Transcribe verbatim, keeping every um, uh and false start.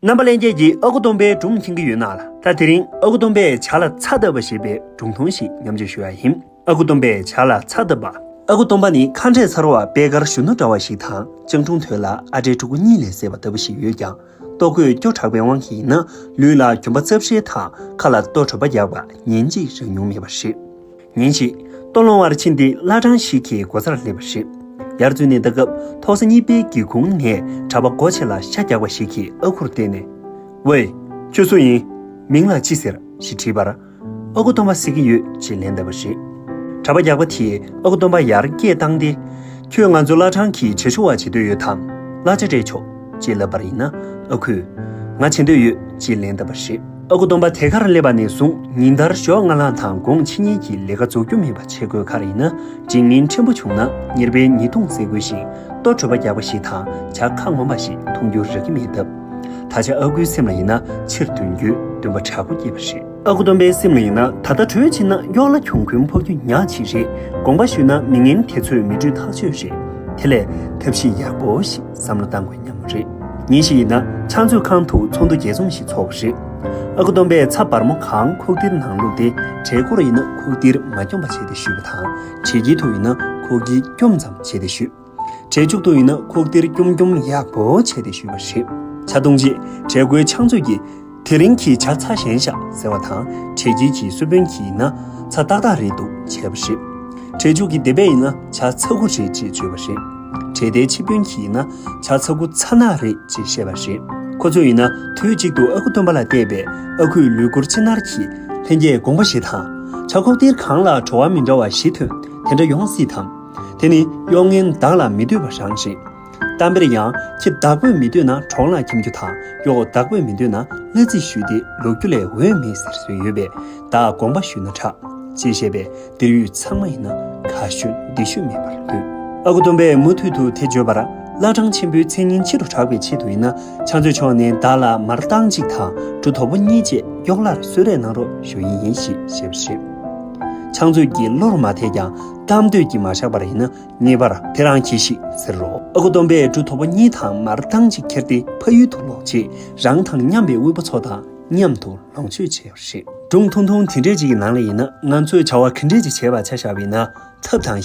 རྣམ་པ་ལྷན་རྒྱས་ཀྱིས་ཨ་ཁུ་སྟོན་པའི་སྒྲུང་མཁྱེན་གྱི་ཡོད་ན་ལ། ད་དེ་རིང་ཨ་ཁུ་སྟོན་པས་བྱ་ལ་ཚྭ་བཏབ་པ་ཞེས་པའི་སྒྲུང་ཐུང་ཞིག་མཉམ་སྤྱོད་ཞུ་ཡ་ཡིན། ཨ་ཁུ་སྟོན་པས་བྱ་ལ་ཚྭ་བཏབ་པ། ཨ་ཁུ་སྟོན་པ་ནི་ཁ་འབྲས་ཚ་རུ་བ་པད་དཀར་གཞོན་ནུ་འདྲ་བ་ཞིག་དང་། སྤྱང་གྲུང་དོད་ལ་ཨ་འབྲས་ཕྲུ་གུ་གཉིས་ལས་བསད་པ་ལྟ་བུ་ཞིག་ཡོད་ཀྱང་། ལྟོ་གོས་སྐྱོ་དྲགས་པའི་དབང་གིས་ཡིན་ན། ལུས་ལ་གྱོན་པ་ཙབ་ཧྲལ་དང་ཁ་ལ་ལྟོ་དྲོད་པ་རྒྱག་པ་ཉིན་གཅིག་རག་མྱོང་མེད་པ་རེད། ཉིན་ཞིག་ལྟོ་སློང་བར་ཕྱིན་ཏེ་བླ་བྲང་ཞིག་གི་སྒོ་རྩར་སླེབས་པ་རེད། ཡར་འཛུལ་ནས་ལྟ་སྐབས། མཐོ་ས་གཉིས་པའི་སྒེའུ་ཁུང་ནས་གྲྭ་པ་སྒོ་ཕྱེ་ལ་ཤ་རྒྱགས་པ་ཞིག་གིས་ཨ་ཁུར་བལྟས་ནས། ཝེ། ཁྱོད་སུ་ཡིན། མིང་ལ་ཅི་ཟེར་ཞེས་དྲིས་པར། ཨ་ཁུ་སྟོན་པ་ཟེར་གྱི་ཡོད་ཅེས་ལན་བཏབ་པ་རེད། གྲྭ་པ་རྒྱགས་པ་དེས་ཨ་ཁུ་སྟོན་པ་ཡར་སྐད་བཏང་སྟེ། ཁྱོད་ང་ཚོའི་བླ་བྲང་གི་བྱ་ཆུང་བ་བྱེད་འདོད་ཡོད་དམ། གླ་ཆ་སྤྲད་ཆོག་ཅེས་ལབ་པར་ཡིན་ན། ཨ་ཁུས། ང་བྱེད་འདོད་ཡོད་ཅེས་ལན་བཏབ་པ་རེད། ཨ་ཁུ་སྟོན་པ་དེ་གར་སླེབས་པ་ནས་བཟུང་ཉིན་ལྟར་ཞོགས་སྔ་ལངས་དང་དགོང་ཕྱི་ཉལ་གྱི་ལས་ཀ་རྫོགས་རྒྱུ་མེད་པ་བྱེད་དགོས་ཁར་ཡིན་ན། འགྲིག་མིན་ཕྲན་བུ་བྱུང་ན་གཉེར་པས་ཉེས་རྡུང་བཟོ་དགོས་ཤིང་། ལྟོ་དྲོད་པ་རྒྱགས་པ་ཞིག་དང་ཇ་ཁ་ངོམ་པ་ཞིག་འཐུང་རྒྱུ་རག་གི་མེད་སྟབས། ད་ཆ་ཨ་ཁུའི་སེམས་ལ་ཡིན་ན་ཕྱིར་འདོན་རྒྱུའི་འདུན་པ་དྲག་པོ་སྐྱེས་པ་རེད། ཨ་ཁུ་སྟོན་པའི་སེམས་ལ་ཡིན་ན། ད་ལྟ་བྲོས་ཕྱིན་ན་གཡོག་ལ་གྱོང་གུན་ཕོག་རྒྱུ་ཉག་གཅིག་རེད། དགོངས་པ་ཞུས་ན་མི་ངན་དེ་ཚོས་མི་འགྲུལ་ཐག་ཆོད་རེད། དེ་ལས་ཐབས་ཤེས་ཡག་པོ་ཞིག་བསམ་བློ་བཏང་དགོས་སྙམ་པ་རེད། ཉིན་ཞིག་ཡིན་ན་ཕྱག་མཛོད་ཁང་དུ་ཚོགས་འདུ་རྒྱས་འཛོམས་ཤིག་ཚོགས་པ་རེད། ཨ་ཁུ་སྟོན་པས་ཚྭ་སྦར་མོ་གང་ཁོག་ལྡིར་ནང་བླུགས་ཏེ། གྲལ་མགོར་ཡིན་ན་ཁོག་ལྡིར་མ་སྐྱོམ་པ་བྱས་ཏེ་བཞུགས་པ་དང་། གྲལ་དཀྱིལ་དུ་ཡིན་ན་ཁོག་དཀྱིལ་སྐྱོམ་ཙམ་བྱས་ཏེ་བཞུགས། གྲལ་མཇུག་ཏུ་ཡིན་ན་ཁོག་ལྡིར་སྐྱོམ་སྐྱོམ་ཡག་པོ་བྱས་ཏེ་བཞུགས་པ་རེད། ཇ་འཐུང་རྗེས་གྲལ་མགོའི་ཕྱག་མཛོད་ཀྱིས། དེ་རིང་གི་ཇ་ཚྭ་ཞན་ཤག་ཟེར་བ་དང་། གྲལ་དཀྱིལ་གྱི་གསོལ་དཔོན་གྱིས་ཡིན་ན། ཚྭ་ཏག་ཏག་རེད་འདུག་བྱས་པ་རེད། གྲལ་མཇུག་གི་སྡེ་པས་ཡིན་ན། ཇ་ཚྭ་ཁུ་རེད་ཅེས་བརྗོད་པ་རེད། གྲལ་མཐའི་ཆིབས་དཔོན་གྱིས་ཡིན་ན། ཇ་ཚྭ་ཁུ་ཚྭ་ནག་རེད་ཅེས་བཤད་པ་རེད། ཁོ་ཚོས་ཡིན་ན་དུས་གཅིག་ཏུ་ཨ་ཁུ་སྟོན་པ་ལ་བལྟས་པས། ཨ་ཁུས་ལུས་སྐོར་ཅི་ནར་གྱིས། ལྷན་རྒྱས་དགོངས་པ་བཞེས་དང་། ཇ་ཁོག་ལྡིར་གང་ལ་བྲོ་བ་མི་འདྲ་བ་བཞི་ཐོན། དེ་འདྲ་ཡོང་སྲིད་དམ། དེ་ནི་གཡོག་ངན་བདག་ལ་མི་འདོད་པ་རང་རེད། གཏམ་དཔེར་ཡང་ཁྱི་བདག་པོས་མི་འདོད་ན་གྲོང་ལ་འཁྱམ་རྒྱུ་དང་། གཡོག་བདག་པོས་མི་འདོད་ན་གླ་རྩིས་ཞུས་ཏེ་ལོག་རྒྱུ་ལས་འོས་མེད་ཟེར་སྲོལ་ཡོད་པས། བདག་དགོངས་པ་ཞུས་ན་དྲག་ཅེས་བཤད་པས། འདིར་ཡོད་ཚང་མ་ཡིན་ན་ཁ་ཤོད་འདི་ཤོད་མེད་པར་འདུག་ཨ་ཁུ་སྟོན་པས་མུ་མཐུད་དུ་དེ་བརྗོད་པར། བླ་བྲང་ཆེན་པོའི་མཚན་སྙན་ཆེ་རུ་གྲགས་པའི་ཆེད་དུ་ཡིན་ན། ཕྱག་མཛོད་ཆུང་བ་ནས་བདག་ལ་མར་ཏང་གཅིག་དང་འབྲུ་དོ་པོ་གཉིས་བཅས་གཡོག་གླར་གསོལ་རས་གནང་རོགས་ཞུ་ཡི་ཡིན་ཞེས་བཤད་པ་རེད། ཕྱག་མཛོད་ཀྱིས་བློར་མ་ཐེག་ཀྱང་གཏམ་འདོད་ཀྱིས་མ་བཞག་པར་ཡིན་ན། ངེས་པར་དེ་རང་གྱིས་ཤིག་ཟེར་རོ། ཨ་ཁུ་སྟོན་པས་འབྲུ་དོ་པོ་གཉིས་དང་མར་ཏང་གཅིག་ཁྱེར་ཏེ་ཕ་ཡུལ་དུ་ལོག་རྗེས། རང་དང་མཉམ་པའི་དབུལ་པོ་ཚོ་དང་མཉམ་དུ་ལོངས་སྤྱོད་བྱས་པ་རེད། སྒྲུང་ཐུང་ཐུང་དེ་འདྲས་ཅིག་གི་ནང་ལ་ཡིན་ན། ང་ཚོས་བྱ་བ་ག་འདྲས་ཅིག་བྱས་པ་ཆ་བཞག་པ་ཡིན་ན། ཐབས་དང་